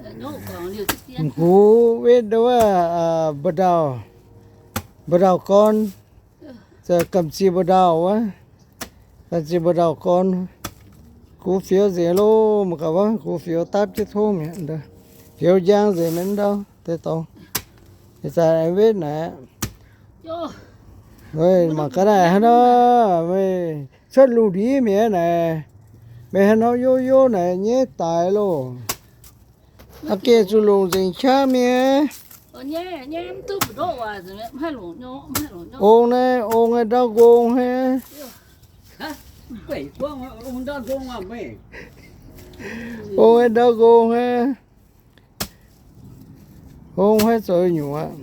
M'gux wetv wuov, mba'ndauh, mba'ndauh gorn, gamh ziex mba'ndauh wuov, gamh ziex mba'ndauh gorn. Gux fioux nzengc loh, mangc gaax wuov, gux fioux dapv jienv tongv mi'aqv. Fioux njang nzengc mi'aqv ndau, deix dorngx. Ih zanc wetv naaic, mangc gaax naaic hnangv nor, meih cuotv lungh ndiev mi'aqv naaic, meih hnangv nor yov yov naaic nyaiv daic loh. Aa, gengh zuqc longc nzengc qaqv mi'aqv. Ong naaiv, ong naaiv ndau ngongh hnangv. Ong naaiv ndau ngongh hnangv. Ong naaiv zoux nyungc aqv.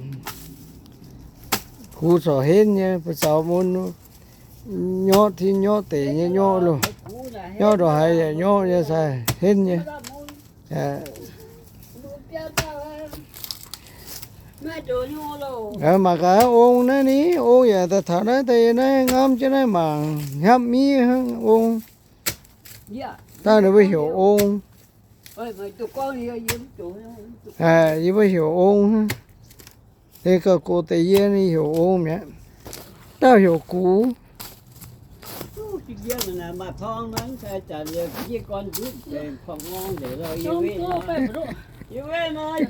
Gux corc henv nyei, ba'zaux mun nyorqv tin nyorqv deic nyei nyorqv loh. Nyorqv ndongc haaix yaac nyorqv nyei, sai henv nyei. Mangc gaax ong naaiv ni, ong yaac daaih taux naaiv daaih yie naaiv ngamv jienv naaiv mangc, hnyapv miv hnangv ong. Daaih ninh mbuo heuc ong. Yie mbuo heuc ong hnangv. Deix gauh gox deix yie ninh heuc ong mi'aqv. Dauh heuc gux. Yie wetv nor,